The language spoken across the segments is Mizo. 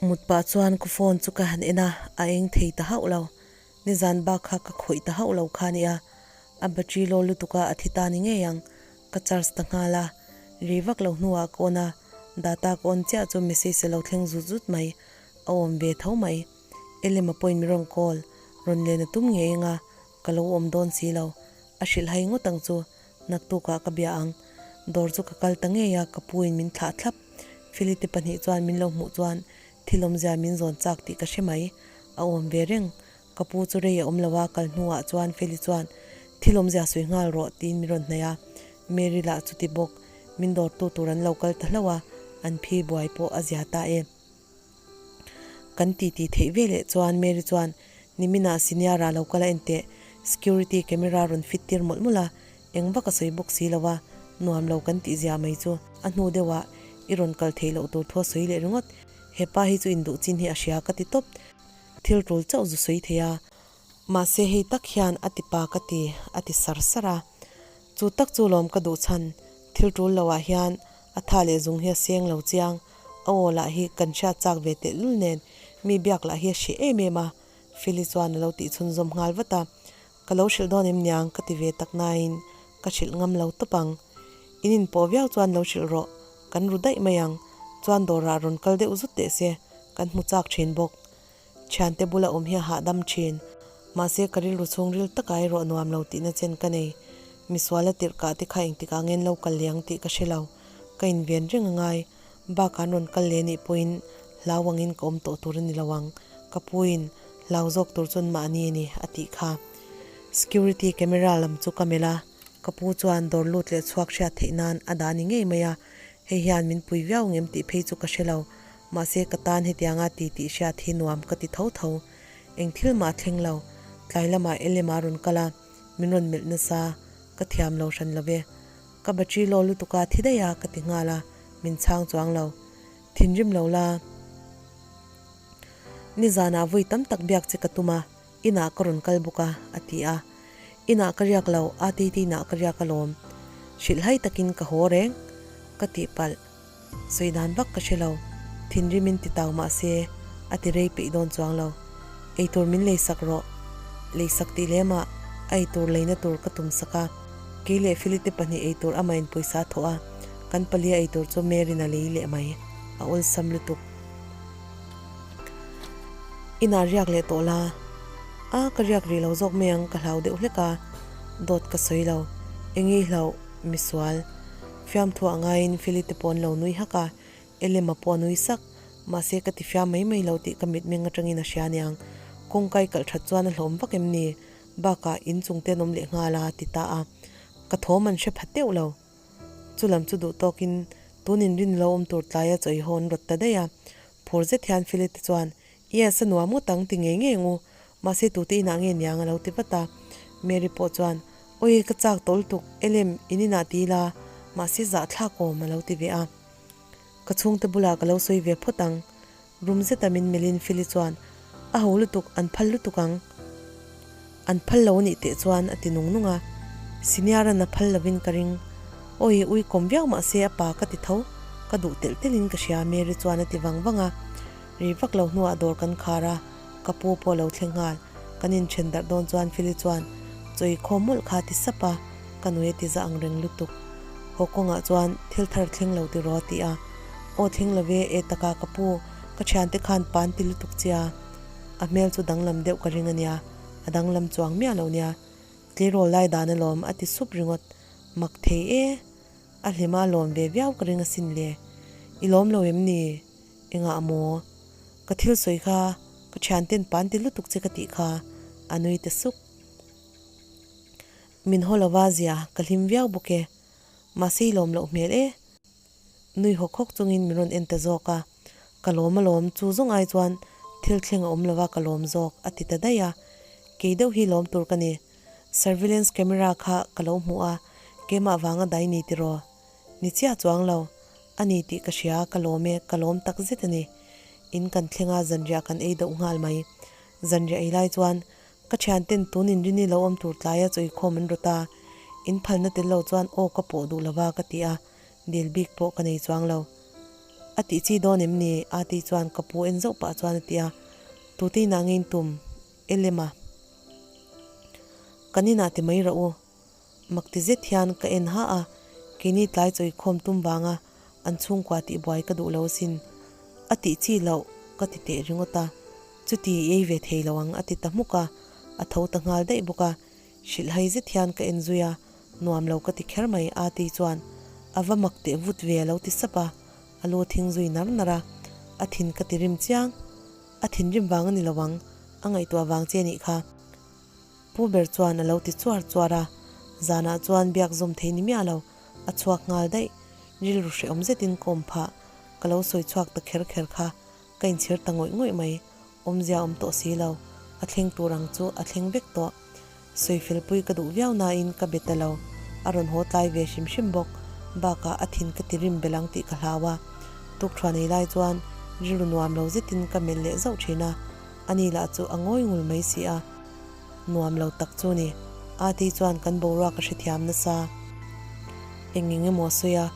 Mut pah chuan ka phone chu ka han en a, a eng thei ta hauh lo. Nizan bak kha ka khawih ta hauh lo kha nia. A battery low lutuk a, a thi ta ni ngei ang. Ka charge ta nghal a. Ri vak lo hnuah ka on a, data ka on chiah chu message a lo thleng zut zut mai. A awm ve tho mai. Elema pawhin mi rawn call, rawn len a tum ngei anga, ka lo awm dawn si lo. A hrilh hai ngawt ang chu, naktukah ka bia ang. Dawr chu ka kal ta ngei a, ka puin min thlah thlap. Philite pahnih chuan min lo hmuh chuan thil awmzia min zawn chak tih ka hre mai. A awm ve reng. Ka pu chu rei a awm lo a, kal hnuah chuan Feli chuan, Thil awmzia sawi nghal rawh, tiin min rawn hnaih a. Mary lah chuti bawk, min dawrtu tur an lo kal ta hlauh a, an phi buai pawh a zia ta e. Kan titi theih ve leh chuan Mary chuan niminah senior ah lo kal a en teh, security camera rawn fit tir mawlh mawlh a, eng vak a sawi bawk si lo a, nuam lo kan tih zia mai chu a hnu deuh ah i rawn kal theih loh tur thu a sawi leh ringawt, hepa hi chu induh chin hi a hria ka ti tawp, thil tul chauh zu sawi thei a, mahse hei tak hian a ti pa ka ti a ti sar sar a, chu tak chu lawm ka duh chhan, thil tul lo ah hian a tha leh zung hi a seng lo chiang. A aw lah hi kan hriat chak ve teh lul nen mi biak lah hi a hreh em em a, Philly chuan a lo tih chhunzawm nghal vat a. Ka lo hrilh dawn em niang ka ti ve tak nain ka hrilh ngam lo tawp ang. In inpawh viau chuan lo hrilh rawh, kan ru daih mai ang, chuan dawrah rawn kal deuh zut teh se, kan hmu chak thin bawk. Thiante bula awm hi a hahdam thin. Mahse ka rilru chhungril takah erawh nuam lo tihna chen ka nei. Misuala tirh kah te kha engtikah ngen lo kal leh ang tih ka hre lo. Ka inven reng a ngai. Bakah an rawn kal leh nih pawhin hlau angin ka awm tawh tur a ni lo ang. Ka puin hlau zawk tur chuan mahni a ni a tih kha. Security camera lam chu ka melh a, ka pu chuan dawr lut leh chhuak hriat theih nan a dah ni ngei mai a. Hei hian min pui viau ngem tih phei chu ka hre lo. Mahse ka tan hetianga ti tih hriat hi nuam ka ti tho tho. Eng thil mah a thleng lo. Tlai lamah Elema rawn kal a, min rawn melh nasa. Ka thiam lo hran lo ve. Ka battery low lutuk a thi daih a ka ti nghal a, min chhang chuang lo. Thinrim lo la. Nizanah vawi tam tak biak che ka tum a, inah ka rawn kal bawk a, a ti a. Inah ka riak lo, ATT inah ka riak alawm. Hrilhhai takin ka haw reng. Ka tihpalh. Sawi dan vak ka hre lo, thinrimin ti tau mah se a ti rei peih dawn chuang lo. Eitur min leisak rawh. Leisak tih lem ah a eitur leina tur ka tum sak a, kei leh Philite pahnih eitur amah in pawisa a thawh a, kan palia eitur chu Mary'n a lei leh mai. A awlsam lutuk. Inah riak leh tawh la. A, ka riak rih lo zawk mai ang, ka hlau deuh hlek a, dawt ka sawi lo. Eng i hlauh, misual. Fiamthu a ngaiin Philite pawh an lo nui hak a, Elema pawh a nui sak. Mahse ka ti fiam mai mai lo tih ka mitmeng atangin a hria aniang. Kawngka i kalh that chuan a hlawm vak em ni? Bakah in chung te an awm leh nghal a, ti ta a. Ka thawm an hre pha teuh lo. Chu lam chu duh tawkin tun inrin lo awm tur tlaia chawi haw an rawt ta daih a. Phur zet hian Philite chuan, Yes, a nuam ngawt ang ti ngei ngei ang u. Mahse tute inah nge niang a lo ti vat a. Mary pawh chuan, Awi, ka chak tawh lutuk, Elem, in inah ti ila, mahse zahthlak awm a lo ti ve a. Ka chhungte bulah ka lo sawi ve phawt ang. Rum zeta min melhin Philly chuan, A ho lutuk, an phal lutuk ang. An phal lo anih teh chuan a ti nung nung a. Senior-an a phal lovin ka ring. Awi, ui kawm viau mahse a pa ka ti tho, ka duh telh telhin ka hria Mary chuan a ti vang vang a. Ri vak lo hnuah dawr kan khar a, ka pu pawh lo thleng nghal. Kan inthen darh dawn chuan Philly chuan, Chawi khawm mawlh kha ti sap a, ka nui a ti za ang reng lutuk. Haw kawngah chuan thil thar thleng lo tiraw a ti a. Aw thleng lo ve, e taka ka pu, ka thiante khan pan ti lutuk che a. A hmel chu danglam deuh ka ring a nia, a danglam chuang miah lo nia. Tleirawl lai dan alawm a ti sup ringawt. Mak thei e. A hlima a lawm ve viau ka ring asin le. I lawm lo em ni? Engah maw? Ka thil sawi kha ka thianten pan ti lutuk che ka tih kha a nui ta suk. Min haw lova zia ka hlim viau bawk e. Mahse i lawm loh hmel e. Nui hawk hawk chungin min rawn en ta zawk a. Ka lawm alawm chu zawng ai chuan thil thleng a awm lova ka lawm zawk a ti ta daih a. Kei deuh hi lawm tur ka ni. Surveillance camera kha ka lo hmuh a, keimah vanga dai ni tiraw? Ni chiah chuang lo. A ni tih ka hria, ka lawm e, ka lawm tak zet a ni. In kan thleng a, zanriah kan ei deuh nghal mai. Zanriah ei lai chuan ka thianten tun inrini lo awm tur tlaia chawikhawm an rawt a, in phalna tel lo chuan aw ka pawh duh lova ka ti a, dil bik pawh ka nei chuang lo. A tih chi dawn em ni? A tih chuan ka pu en zauh pah chuan a ti a. Tute inah nge in tum? Elema. Kan inah ti mai rawh u. Mak ti zet hian ka en ha a, keini tlai chawi khawm tum vanga an chhungkua tih buai ka duh lo asin. A tih chi loh ka ti teh ringawt a, chuti i ei ve thei lo ang a ti ta hmuk a, a tho ta nghal daih bawk a. Hrilhhai zet hian ka en zui a, nuam lo ka ti kher mai a ti chuan a va mak teh vut ve a lo ti sap a, a lu thing zui nar nar a, a thin ka ti rim chiang. A thinrim vang a ni lo ang, a ngaihtuah vang che nih kha. Pu ber chuan a lo ti chuar chuar a, zanah chuan biak zawm thei ni miah lo, a chhuak nghal daih. Rilru hrehawm zetin ka awm phah, ka lo sawi chhuak ta kher kher kha, ka inchhir ta ngawih ngawih mai, awmzia awm tawh si lo, a thleng tur ang chu a thleng vek tawh. Sawi felpui ka duh viau nain ka be ta lo, a rawn haw tlai ve hrim hrim bawk, bakah a thin ka ti rim belh ang tih ka hlau a, tukṭhuan ei lai chuan rilru nuam lo zetin ka melh leh zauh ṭhin a, ani lah chu a ngawi ngul mai si a, nuam lo tak chu ni. Ati chuan kan boruak a hrethiam nasa. Eng eng emaw a sawi a,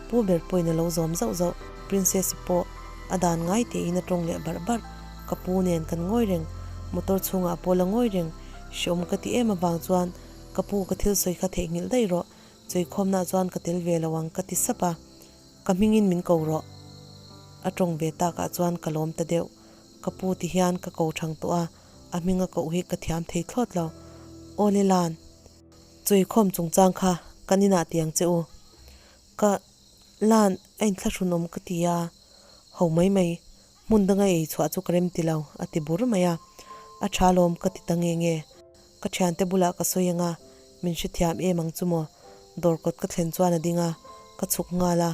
pu ber pawhin a lo zawm zauh zauh. Princess-i pawh a dan ngai tein a tawng leh barh barh. Ka pu nen kan ngawi reng, motor chhungah pawh la ngawi reng. Hreawm ka ti em avang chuan ka pu ka thil sawi kha theihnghilh daih rawh, chawikhawmnaah chuan ka tel ve lo ang ka ti sap a. Ka hmingin min ko rawh. A tawng ve takah chuan ka lawm ta deuh. Ka pu ti hian ka ko thang tawh a, a hminga koh hi ka thiam thei thlawt lo. Aw le Lan, chawikhawm chungchang kha kan inah ti ang che u. Ka, Lan, a inthlahrunawm ka ti a, ho mai mai, hmun danga ei chhuah chu ka rem ti lo, a ti bur mai a. A tha lawm ka ti ta nge nge. Ka thiante bulah ka sawi anga, min hrethiam em ang chu maw? Dawr kawt ka thlen chuan a ding a, ka chhuk nghal a,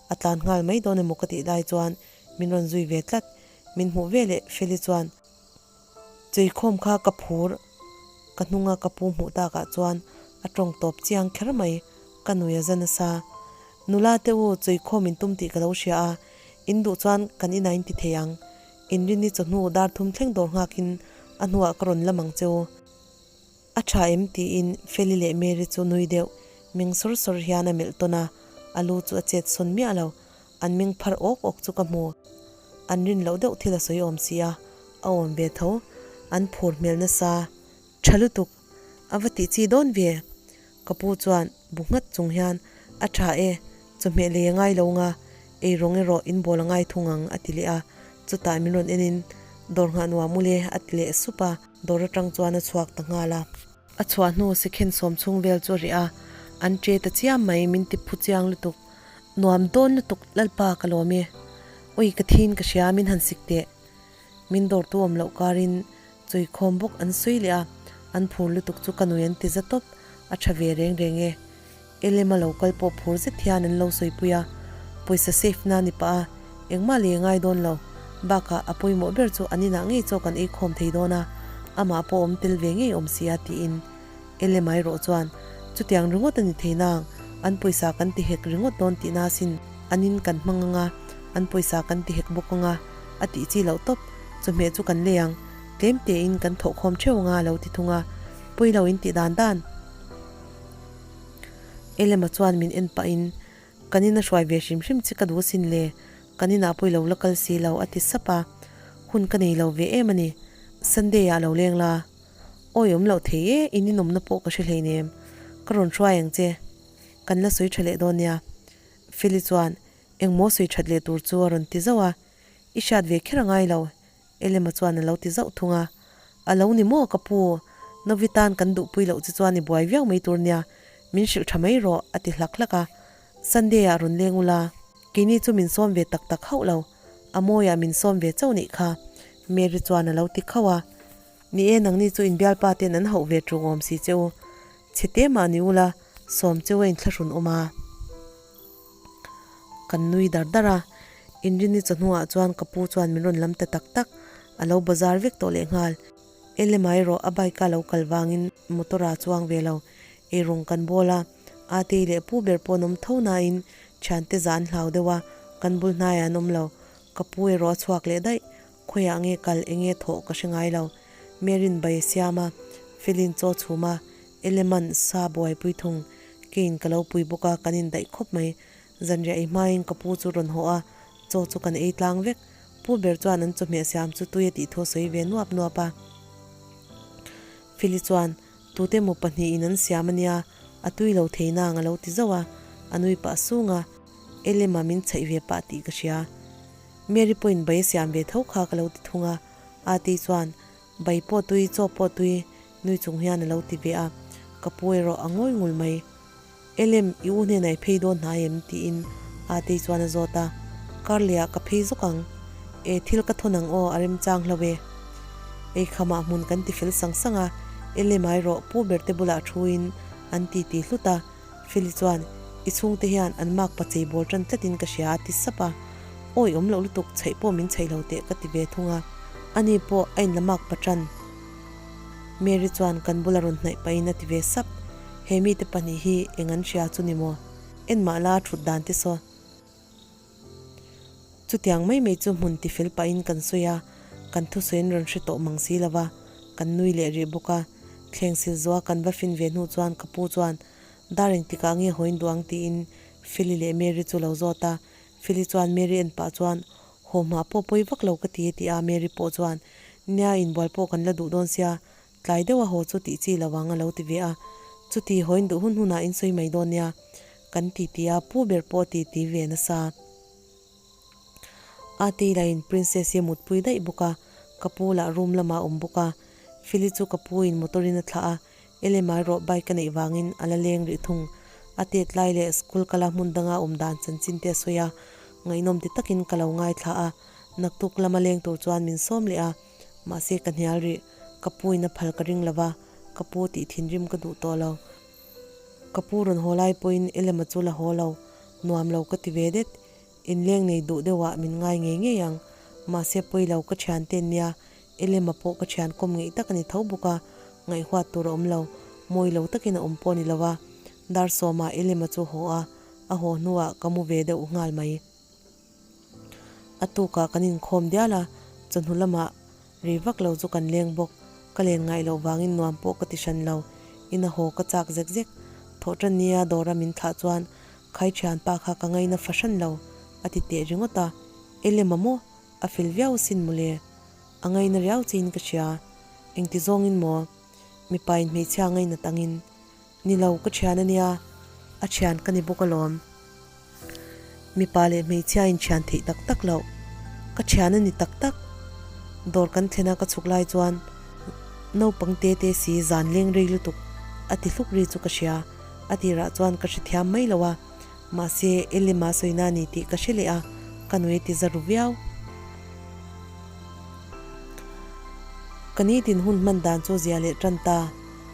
a tlan nghal mai dawn emaw ka tih lai chuan min rawn zui ve tlat. Min hmuh ve leh Feli chuan, Cheikhawm kha ka phur, ka hnunga ka pu hmuh takah chuan a tawng tawp chiang kher mai, ka nui a za nasa. Nula te u, cheikhawm in tum tih ka lo hria a, in duh chuan kan inah in ti thei ang. Inrinni chawhnu dar thum thleng dawr nghakin a hnuah ka rawn lam ang che u. A tha em? tiin Feli leh Mary chu nui deuh meng sawr sawr hian a melh tawn a, a lu chu a chet sawn miah lo. An meng phar awk awk chu ka hmu. An rin loh deuh thil a sawi awm si a, a awm ve tho. An phur hmel nasa. Tha lutuk! A va tih chi dawn ve? Ka pu chuan bu nghat chung hian, A tha e, chawhmeh lei a ngai lo nga, ei rawng erawh in bawl a ngai thung ang, a ti leh a. Chutah min rawn enin, Dawr nghah nuam ule, a ti leh sup a. Dawr atang chuan a chhuak ta nghal a. A chhuah hnu sikhen sawm chhung vel chu a reh a, an che ta chiam mai, min ti phu chiang lutuk. Nuam dawn lutuk Lalpa ka lawm e. Ui ka thin ka hria min han sik teh. Min dawrtu awm loh karin chawikhawm bawk an sawi leh a, an phur lutuk chu ka nui an ti za tawp, a tha ve reng reng e. Elema lo kal pawh phur zet hian an lo sawipui a, pawisa safe na ni pah a, engmah lei a ngai dawn lo, bakah a pawimawh ber chu an inah ngei chaw kan ei khawm thei dawn a, amah pawh awm tel ve ngei awm si a tiin Elema erawh chuan chutiang ringawt a ni thei nang, an pawisa kan ti hek ringawt dawn tihna asin, an in kan hmang anga, an pawisa kan ti hek bawk anga a tih chi loh tawp, chawhmeh chu kan lei ang, tlem tein kan thawhkhawm theuh anga a lo ti thung a, pawi lo in tih dan dan. Elema chuan min en pahin, Kan ina hruai ve hrim hrim che ka duh asin le, kan inah pawh i lo la kal si lo a ti sap a, hun ka nei lo ve em a ni, Sunday ah lo leng la, awi awm loh thei e, in inawmna pawh ka hre hleinem, ka rawn hruai ang che, kan la sawi tha leh dawn nia. Feli chuan engmaw sawi that leh tur chu a rawn ti zauh a, I hriat ve kher a ngai lo, Elema chuan a lo ti zauh thung a, A lo ni maw ka pu, Novi tan kan duhpui loh che chuan i buai viau mai tur nia, min hrilh tha mai rawh a ti hlak hlak a, Sunday ah rawn leng ula, keini chu min sawm ve tak tak hauh lo, a mawiah min sawm ve chauh nih kha Mary chuan a lo ti khauh a, Ni e nangni chu inbialpa ten an hauh ve ṭung awm si che u, chhe te mah ni ula, sawm cheu a inthlahrun awm a. Kan nui dar dar a, Inrinni chawhnuah chuan ka pu chuan min rawn lam ta tak tak, a lo bazar vek tawh lehnghal. Elema erawh a bike a lo kal vangin motor a chuang ve lo, eirawng kan bawl a, Atei leh pu ber pawh an awm tho nain thiante zah an hlau deuh a, kan bul hnaiah an awm lo. Ka pu erawh a chhuak leh daih, khawiah nge kal enge thawh ka hre ngai lo. Mary'n bai a siam a, Felin chaw chhum a, Eleman sa buaipui thung, keiin ka lo pui bawk a, kan indaih khawp mai. Zanriah ei hmain ka pu chu rawn haw a, Chaw chu kan ei tlang vek. Pu ber chuan an chawhmeh siam chu tui a tih thu a sawi ve nuap nuap a. Fili chuan, Tute maw pahnihin an siam a nia, a tui lo thei nang a lo ti zauh a, a nui pah sung a. Elema min chhaih ve pah tih ka hria. Mary pawhin bai a siam ve tho kha ka lo ti thung a. Ati chuan, Bai pawh tui, chaw pawh tui, nui chung hian a lo ti ve a, ka pu erawh a ngawi ngul mai. Elem, i u hnenah i phei dawn hnai em? tiin Atei chuan a zawt a, Karleh-ah ka phei zawk ang. E, thil ka thawn ang aw, a remchang hlo e. Ei khamah hmun kan ti fel sang sang a, Elem ai rawh, pu ber te bulah thuin an ti ti hlut a, Feli chuan, I chhungte hian an mak pa chei bawl tan tlatin ka hria a ti sap a. Awi awm loh lutuk, chhaih pawh min chhaih lo teh ka ti ve thung a. Ani pawh a inla mak pa tan. Mary chuan kan bula rawn hnaih pahin a ti ve sap. He mite pahnih hi eng an hria chu ni maw? En mah la thut dan te saw. Chutiang mai mai chu hmun ti fel pahin kan sawi a, kan thusawi an rawn hre tawh mang si lo va, kan nui leh rih bawk a. Thleng sil zuah kan va fin ve hnu chuan ka pu chuan, Dar engtikah nge hawiin duh ang? tiin Feli leh Mary chu lo zawt a. Feli chuan Mary en pah chuan, Haw hma pawh pawi vak lo ka ti a ti a, Mary pawh chuan, Nia, inbual pawh kan la duh dawn sia, tlai deuh a haw chu tih chi lo ang a lo ti ve a. Chuti hawiin duh hun hunah in sawi mai dawn nia, kan ti ti a, pu ber pawh a ti ti ve nasa. A tei laiin Princess hi a mutpui daih bawk a, ka pu lah room lamah a awm bawk a. Feli chu ka pu in motor in a thlah a, Elema erawh bike a neih vangin a la leng rih thung. A tet lai leh school kala hmun danga awm dan chanchin te a sawi a, ngaihnawm ti takin ka lo ngaithla a, naktuk lama leng tur chuan min sawm leh a, mahse ka hnial rih, ka pu in a phal ka ring lova, ka pu tih thinrim ka duh tawh lo. Ka pu rawn haw lai pawhin Elema chu la haw lo, nuam lo ka ti ve det, inleng nei duh deuhah min ngai ngei ngei ang, mahse pawi lo ka thian te nia, Elema pawh ka thian kawm ngeih tak a ni tho bawk a, ngaihhuat tur a awm lo, mawi lo takin a awm pawh a ni lo a, dar sawmah Elema chu haw a, a haw hnuah ka mu ve deuh nghal mai. A tukah kan inkhawm dial a, chawhnu lamah rei vak lo chu kan leng bawk, ka len ngaih loh vangin nuam pawh ka ti hran lo, ina haw ka chak zek zek, thawhtan nia dawra min thlah chuan khai thianpa kha ka ngaina fahran lo a ti teh ringawt a, Elema maw? A fel viau asin mawle, a ngaina riau chiin ka hria, engti zawngin maw? Mipa in hmeichhia ngainat angin. Ni lo, ka thian a nia, a thian ka ni bawk alawm. Mipa leh hmeichhia in thian theih tak tak loh, ka thian a ni tak tak. Dawr kan thlen a ka chhuk lai chuan naupang te te si zan leng rei lutuk a ti hluk ri chu ka hria, a tirah chuan ka hrethiam mai lo a, mahse Elima sawina a ni tih ka hre leh a, ka nui a ti za ru viau. Ka nitin hun hman dan chu zia leh tan ta.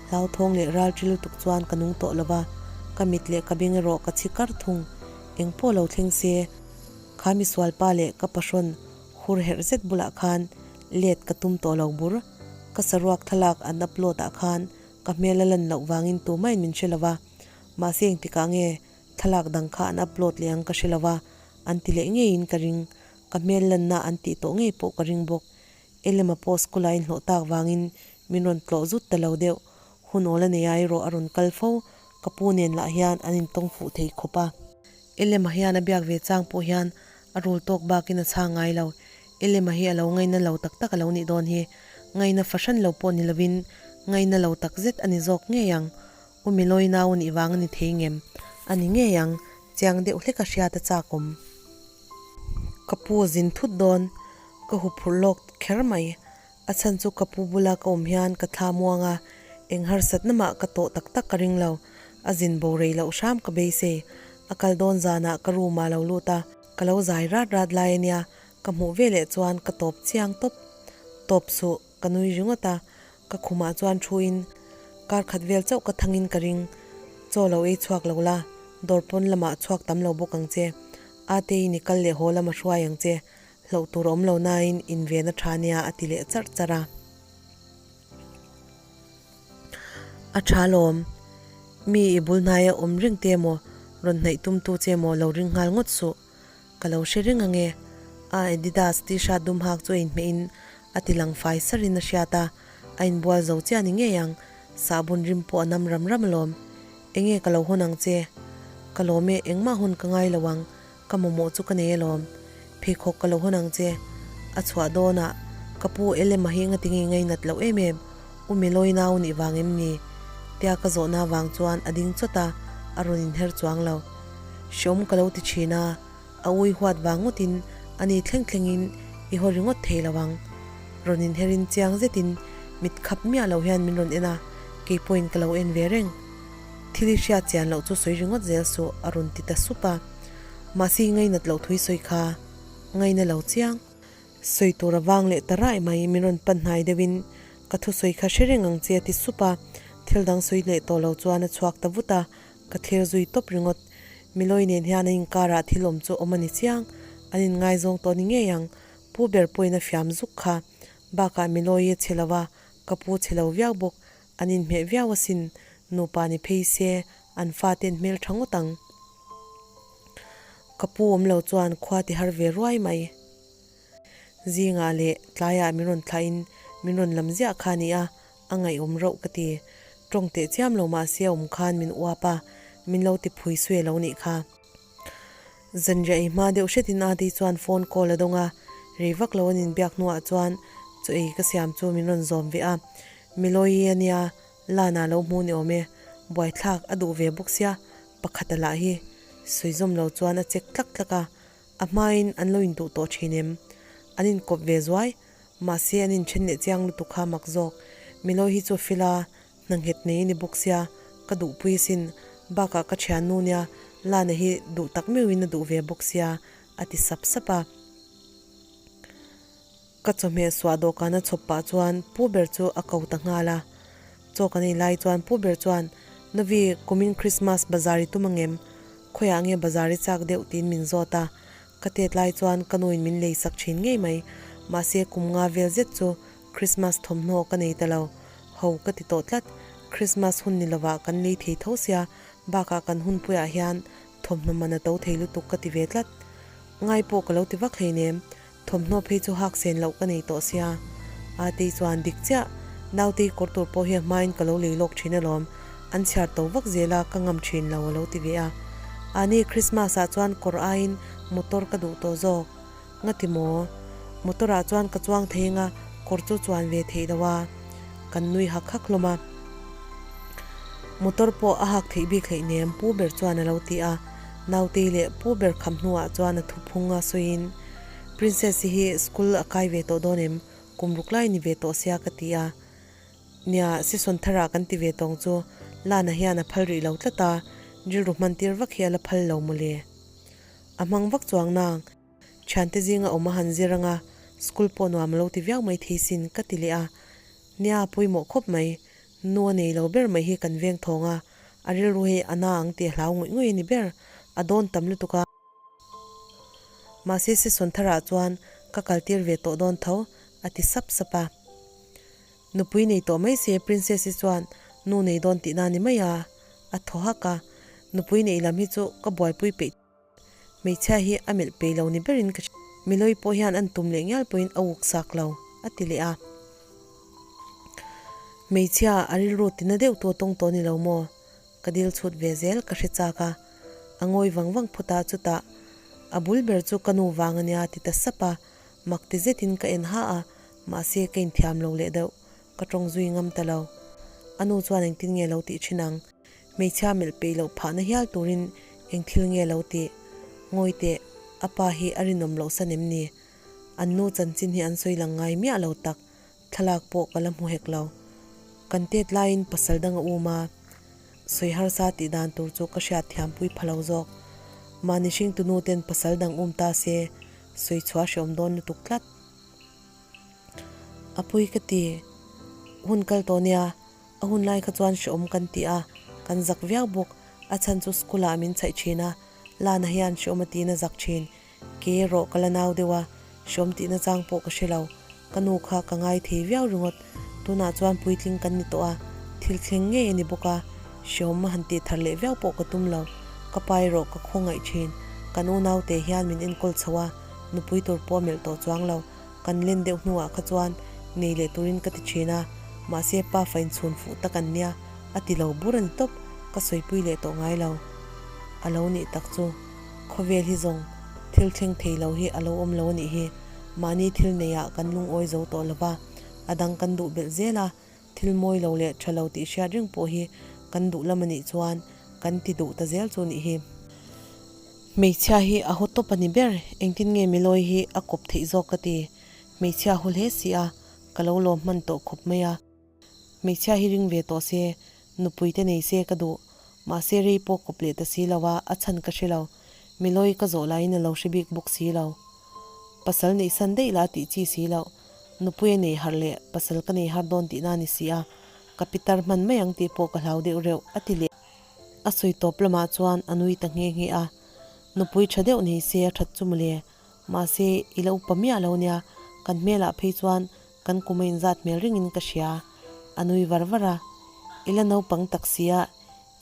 Hlauthawng leh ral ṭi lutuk chuan ka nung tawh lo va, ka mit leh ka beng erawh ka chhi kar thung. Eng pawh lo thleng se, kha misualpa leh ka pahrawn hur herh zet bulah khan let ka tum tawh lo bur. Ka saruak thlalak an upload ah khan ka hmel a lan loh vangin tumahin min hre lo va, mahse engtikah nge thlalak dang kha an upload leh ang ka hre lo va, an ti leh ngeiin ka ring. Ka hmel lanna an tih tawh ngei pawh ka ring bawk. Elema pawh school a inhlawh tak vangin min rawn tlawh zut ta lo deuh. Hun awl a nei a erawh a rawn kal fo, ka pu nen lah hian an intawng fuh thei khawp a. Elema hian a biak ve chang pawh hian a rul tawk bakin a chhang ngai lo. Elema hi a lo ngaina lo tak tak a lo nih dawn hi. Ngaina fahran lo pawh ni lovin ngaina lo tak zet a ni zawk ngei ang. U Milawi nau nih vang a ni thei ngem? A ni ngei ang, chiang deuh hlek a hriat a chak awm. Ka pu a zin thut dawn, ka hu phurh lawk kher mai. A chhan chu ka pu bula ka awm hian ka thla muang a, eng harsatna mah ka tawh tak tak ka ring lo. A zin bo rei loh hram ka beisei. A kal dawn zanah ka room ah lo lut a, ka lo zai rat rat lai a nia, ka hmuh veleh chuan ka tawp chiang tawp. Tawp suh. Ka nui ringawt a, ka khumah chuan thuin kar khat vel chauh ka thangin ka ring. Chaw lo ei chhuak lo la, dawr pawn lamah chhuak tam lo bawk ang che. Ateiin i kal leh haw lama hruai ang che, hlauh tur a awm lo nain inven a tha nia a ti leh charh charh a. A tha lawm, mi i bul hnaia awm reng te emaw, rawn hnaih tumtu che emaw lo ring nghal ngawt suh. Ka lo hre reng ange. A Adidas t-shirt dum hak chu a inhmeh in a ti lang fai sar in a hriat a, a inbual zo chiah ni ngei ang, sahbun rim pawh a nam ram ram alawm. Enge ka lo hawn ang che? Ka lawm e, engmah hawn ka ngai lo ang, ka mamawh chu ka nei alawm. Pheikhawk ka lo hawn ang che. A chhuah dawnah, Ka pu Elema hi ngatinge ngainat loh em em, U Meloi nau nih vang em ni? Tia ka zawhna vang chuan a ding chawt a, a rawn inher chuang lo. Hreawm ka lo ti thin a, a ui huat vang ngawtin a ni thleng thlengin i haw ringawt thei lo ang. Rawn inherin chiang zetin mit khap miah lo hian min rawn en a, kei pawhin ka lo en ve reng. Thil i hriat chian loh chu sawi ringawt zel suh a rawn ti ta sup a. Mahse i ngainat loh thui sawi kha ngaina lo chiang. Sawi tur a vang leh ta raih mai, min rawn pan hnai deuhin ka thusawi kha hre reng ang che a ti sup a, thil dang sawi leh tawh lo chuan a chhuak ta vut a, ka thlir zui tawp ringawt. Milawi nen hian an inkarah thil awm chu awm a ni chiang, an inngaizawng tawh ni ngei ang, pu ber pawhin a fiam zuk kha. Bakah Milawi a chhe lo a, ka pu chhe lo viau bawk, an inhmeh viau asin, nupa ni phei se an fate an hmel tha ngawt ang. Ka pu awm lo chuan khua ti har ve ruai mai. Zingah leh tlaiah min rawn thlahin min rawn lam ziah kha a ni a, a ngaihawm rauh ka ti. Tawng teh chiam lo mah se a awm khan min uap a, min lo ti phui suai lo nih kha. Zanriah ei hma deuh hretin Adi chuan phone call a dawng a, rei vak lo an inbiak hnuah chuan chaw ei ka siam chu min rawn zawm ve a. Milawi a nia, Lana lo hmu ni awm e, buaithlak a duh ve bawk sia, pakhata lah hi sawi zawm lo chuan a chek tlak tlak a, a hmain an lo induh tawh thin em? An inkawp ve zuai, mahse an inthen leh chiang lutuk kha mak zawk. Milawi hi chu fila hna nghet nei a ni bawk sia, ka duhpui asin, bakah ka thiannu nia Lana hi duh tak meuhin a duh ve bawk sia, a ti sap sap a. Ka chawhmeh suah dawhkan a chhawp pah chuan pu ber chu a ko ta nghal a. Chaw kan ei lai chuan pu ber chuan, Novi, kumin Christmas bazar i tum angem? Khawiah nge bazar i chak deuh tiin min zawt a. Ka tet lai chuan ka nuin min lei sak thin ngei mai. Mahse kum nga vel zet chu Christmas thawmhnaw ka nei ta lo. Ho ka ti tawh tlat. Christmas hun ni lovah kan lei thei tho sia, bakah kan hunpuiah hian thawmhnaw man a to thei lutuk ka ti ve tlat. Ngai pawh ka lo ti vak hleinem. Thawmhnaw phei chu hak sen loh ka nei tawh sia. Atei chuan dik chiah, Nautei kawr tur pawh hi a hmain ka lo lei lawk thin alawm, an chhiar to vak zel a, ka ngam thin lo a lo ti ve a. Ani Christmas ah chuan kawr aiin motor ka duh tawh zawk. Ngati maw? Motor ah chuan ka chuang thei anga kawr chu chuan ve theih lo a. Kan nui hak hak hlawm a. Motor pawh a hak theih bik hleihnem pu ber chuan a lo ti a. Nautei leh pu ber kham hnuah chuan a thuphung a sawiin, Princess-i hi school a kai ve tawh dawn em? Kum ruk lai ni ve tawh sia ka ti a. Nia, season tharah kan ti ve tawng chu Lana hian a phal rih lo tlat a, rilru hman tir vak hi a la phal lo mawle. A hmang vak chuang nang, thiante zinga awm a han zir anga school pawh nuam a lo ti viau mai thei sin ka ti leh a. Nia, pawimawh khawp mai. Nu a nei lo ber mai hi kan veng thawng a, a rilru hi a na ang tih a hlau ngawih ngawih a ni ber, a dawn tam lutuk a. Mahse season tharah chuan ka kaltir ve tawh dawn tho, a ti sap sap a. Nupui nei tawh mai se Princess-i chuan nu nei dawn tihna ni mai a, a thaw hak a. Nupui neih lam hi chu ka buaipui peih. Hmeichhia hi a melh pei lo ni berin ka hria. Milawi pawh hian an tum leh ngial pawhin a uk sak lo, a ti leh a. Hmeichhia a rilru tina deuh tu a tawng tawh ni lo maw? Ka dil chhut ve zel ka hre chak a. A ngawi vang vang phawt a, chutah a bul ber chu ka nu vang a nia a ti ta sap a. Mak ti zetin ka en ha a, mahse ka inthiam lo leh deuh. Ka tawng zui ngam ta lo. A nu chuan engtin nge lo tih thin ang? Hmeichhia melh peih loh phahna hial turin eng thil nge lo tih? Ngawi teh, a pa hi a rinawm loh san em ni? An nu chanchin hi an sawi lang ngai miah lo tak, thlalak pawh ka la hmu hek lo. Kan tet laiin pasal dang a um a, sawi harsa tih dan tur chu ka hriat thiampui pha lo zawk. Mahni hringtu nu ten pasal dang um ta se, sawi chhuah hreawm dawn lutuk tlat. A pui ka ti, hun kal tawh nia. A hun lai kha chuan hrehawm kan ti a, kan zak viau bawk. A chhan chu school ah min chhaih thin a, Lana hian hrehawm a tiin a zak thin. Ke erawh ka la nau deuh a, hrehawm tihna chang pawh ka hre lo. Ka nu kha ka ngai thei viau ringawt. Tunah chuan puitling kan ni tawh a, thil thleng ngei a ni bawk a, hrehawm a han tih thar leh viau pawh ka tum lo. Ka pa erawh ka khawngaih thin. Kan unaute hian min enkawl chho a, nupui tur pawh a melh tawh chuang lo. Kan len deuh hnuah kha chuan nei leh turin ka ti thin a, mahse pa fa inchhun fuh tak an nia, a ti lo bur a ni tawp, ka sawipui leh tawh ngai lo. A lo nih tak chu, khawvel hi zawng. Thil thleng thei lo hi a lo awm lo a nih hi. Mahni thil neiah kan lungawi zo tawh lo va, a dang kan duh belh zel a, thil mawi lo leh tha lo tih hriat reng pawh hi kan duh lam a nih chuan kan ti duh ta zel chu nih hi. Hmeichhia hi a haw tawp a ni ber, engtin nge Milawi hi a kawp theih zawk ka ti. Hmeichhia haw hle si a, ka lo lawm hman tawh khawp mai a. Hmeichhia hi ring ve tawh se, nupui te nei se ka duh. Mahse rei pawh kawp leh ta si lo a, a chhan ka hre lo. Milawi ka zawh laiin a lo hre bik bawk si lo. Pasal neih san daih la tih chi si loh. Nupui a nei harh leh pasal ka nei har dawn tihna a ni si a, ka pitar hman mai ang tih pawh ka hlau deuh reuh, a ti leh. A sawi tawp lamah chuan a nui ta nghe nghe a. Nupui tha deuh nei se a that chu mawle. Mahse, i la upa miah lo nia, kan hmelah phei chuan kan kum a inzat hmel ringin ka hria. A nui var var a. I la naupang tak sia,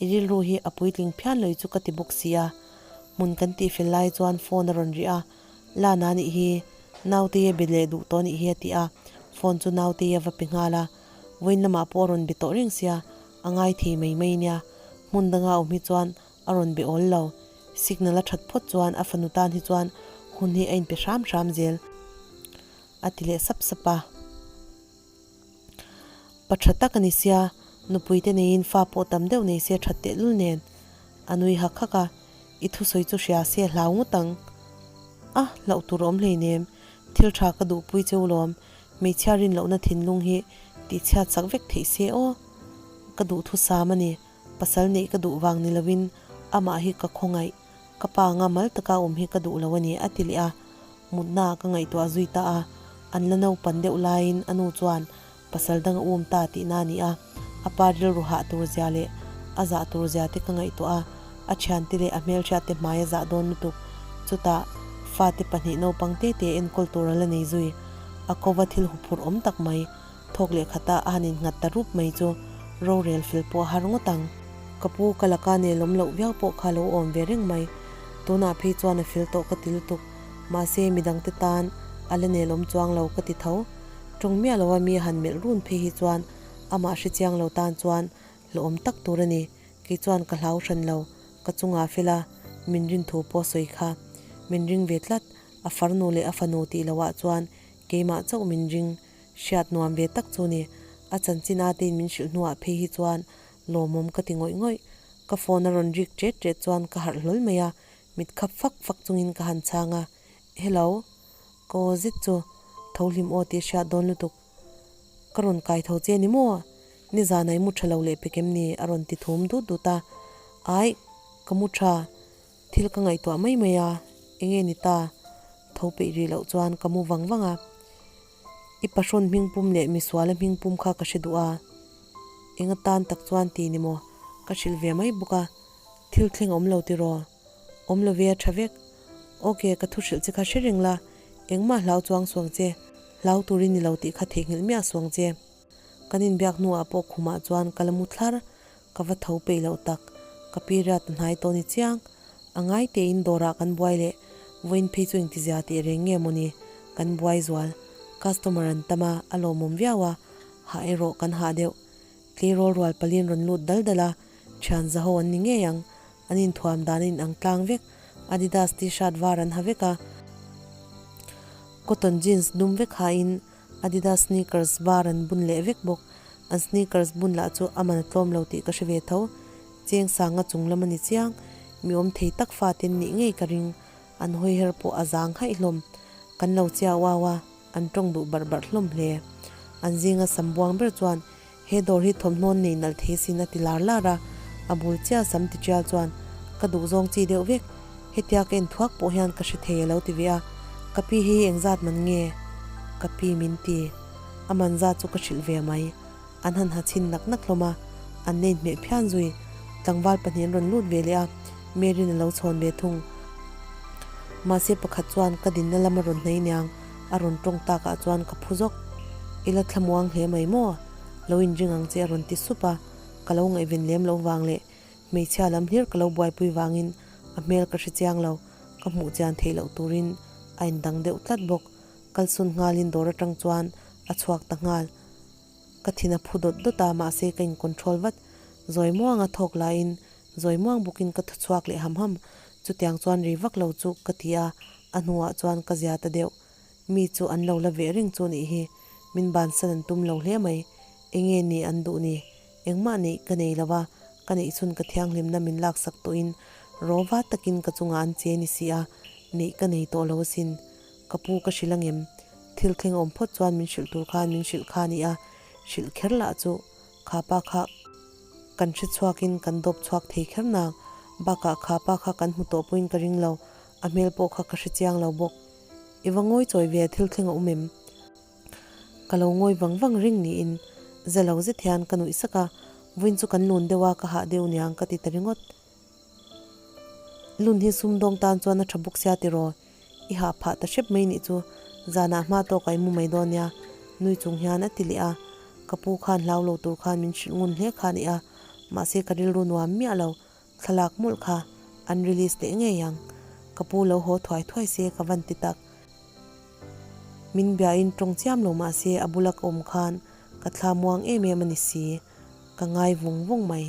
i rilru hi a puitling phian loi chu ka ti bawk sia. Hmun kan tihfel lai chuan phone a rawn ri a, Lana nih hi, Nautei a be leh duh tawh nih hi a ti a, phone chu Nautei a va pe nghal a. Vawiin lamah pawh a rawn be tawh reng sia, a ngai thei mai mai nia. Hmun danga awm hi chuan a rawn be awl lo. Signal a that phawt chuan a fanu tan hi chuan hun hi a inpe hram hram zel a ti leh sap sap a. Pa tha tak a ni sia, nupui te neiin fa pawh tam deuh nei se that tehlul nen. A nui hak hak a, i thusawi chu hria se hlau ngawt ang. A, hlauh tur a awm hleinem, thil tha ka duhpui cheu lawm, hmeichhia rinlohna thinlung hi tihchhiat sak vek theih se aw. Ka duhthusam a ni. Pasal neih ka duh vang ni loin amah hi ka khawngaih, ka pa anga mal taka awm hi ka duh lo a ni, a ti leh a. Mutnaah ka ngaihtuah zui ta a, an la naupan deuh laiin a nu chuan pasal dang a um ta tihna a ni a, a pa rilru hah tur zia leh a zah tur zia te ka ngaihtuah a, a thiante leh a hmelhriatte hmai a zah dawn lutuk. Chutah fate pahnih naupang te te enkawl tur a la nei zui, a kova thil huphurh awm tak mai. Thawk leh khata a han innghat ta rup mai chu rorel fel pawh a har ngawt ang. Ka pu ka laka nelawm loh viau pawh kha lo awm ve reng mai. Tunah phei chuan a fel tawh ka ti lutuk. Mahse midangte tan a la nelawm chuang lo ka ti tho. Tawng miah loa mi a han melh run phei hi chuan amah hre chiang lo tan chuan hlawhawm tak tur a ni. Kei chuan ka hlau hran lo. Ka chungah fel a, min rin thu pawh sawi kha. Min ring ve tlat. A farnu leh a fanu tih loah chuan keimah chauh min ring. Hriat nuam ve tak chu ni. A chanchin a tein min hrilh hnuah phei hi chuan lawmawm ka ti ngawih ngawih. Ka phone a rawn rik ṭet ṭet chuan ka harh hlawl mai a, mit khap fak fak chungin ka han chhang a, Hello. Ka aw zet chu tho hlim aw tih hriat dawn lutuk. Ka rawn kai tho che ni maw? Nizan ah i mu ṭha lo leh pek em ni? a rawn ti thum dut dut a. Aih, ka mu ṭha. Thil ka ngaihtuah mai mai a, enge ni ta? Tho peih rih loh chuan ka mu vang vang a. I pahrawn hmingpum leh misuala hmingpum kha ka hre duh a, eng atan tak chuan ti ni maw? Ka hrilh ve mai bawk a, thil thleng awm lo tiraw? Awm lo ve a tha vek. Ok, ka thu hrilh che kha hre reng la, engmah hlau chuang suang che, hlau turin ni lo tih kha theihnghilh miah suang che. Kan inbiak hnuah pawh khumah chuan ka la mu thlar, ka va tho peih loh tak, ka period a hnai tawh ni chiang. A ngai tein dawrah kan buai leh vawiin phei chu engtizia tih reng nge mawni kan buai zual. Customer an tam a, a lawmawm viau a, hah erawh kan hah deuh. Tleirawl rual palin rawn lut dal dal a, thian zaho an ni ngei ang, an inthuam dan a inang tlang vek, Adidas t-shirt var an ha vek a, cotton jeans dum vek hain Adidas sneakers var an bun leh vek bawk. An sneakers bun lah chu a man a tlawm lo tih ka hre ve tho. Cheng sanga chung lam a ni chiang. Mi awm thei tak faten nih ngei ka ring. An hawi her pawh a zang haih hlawm. Kan lo chiau au a, an tawng duh barh barh hlawm hle. An zinga sam buang ber chuan he dawr hi thawmhnaw nei nalh thei sin a ti lar lar a, a bul chiah sam ti tial chuan ka duh zawng chi deuh vek. Hetia ka en thuak pawh hian ka hre thei a lo ti ve a, ka pi hi engzat man nge? Ka pi min ti. A man zat chu ka hrilh ve mai. An han ha chhin nak nak hlawm a, an nei hmeh phian zui. Tlangval pahnih an rawn lut ve leh a, Mary'n a lo chhawn ve thung. Mahse pakhat chuan ka dinna lam a rawn hnei niang, a rawn tawng takah chuan ka phu zawk. I la thlamuang hle mai maw? Lo inring ang che a rawn ti sup a, ka lo ngaihven lem loh vang leh hmeichhia lam hlir ka lo buaipui vangin a hmel ka hre chiang lo, ka hmuh chian theih loh turin a indang deuh tlat bawk. Kalsun nghalin dawr atang chuan a chhuak ta nghal. Ka thin a phu dawt dawt a, mahse ka in control vat. Zawi muanga thawk laiin zawi muang bawkin ka thaw chhuak leh ham ham. Chutiang chuan ri vak lo chu ka ti a, A hnuah chuan ka zia ta deuh. Mi chu an lo la veh reng chu nih hi. Min bansan an tum lo hle mai. Enge ni an duh ni? Engmah neih ka nei lo a, ka neih chhun ka thianghlimna min laksak tawhin rawva takin ka chungah an che ni si a, neih ka nei tawh lo asin. Ka pu ka hrilh angem? Thil thleng awm phawt chuan min hrilh tur khan min hrilh kha a ni a, hrilh kher lah chu kha pa kha kan hre chhuakin kan dawp chhuak thei kher nang. Bakah kha pa kha kan hmu tawh pawhin ka ring lo, a hmel pawh kha ka hre chiang lo bawk. I va ngawi chawi ve thil thleng a awm em? Ka lo ngawi vang vang ring niin za lo zet hian ka nuih sak a, vawiin chu kan lun deuh a, ka hah deuh niang ka ti ta ringawt. Lun hi sumdawng tan chuan a tha bawk sia tiraw, i hah phah ta hrep mai nih chu, zanah hma tawk a i mu mai dawn nia, nui chung hian a ti leh a, ka pu khan hlau lo tur khan min hrilh ngun hle kha a ni a, mahse ka rilru nuam miah lo, Thlalak mawlh kha an release leh ngei ang. Ka pu lo haw thuai thuai se ka van ti tak. Min biain tawng chiam lo mahse a bula ka awm khan ka thla muang em em a ni si. Ka ngai vung vung mai.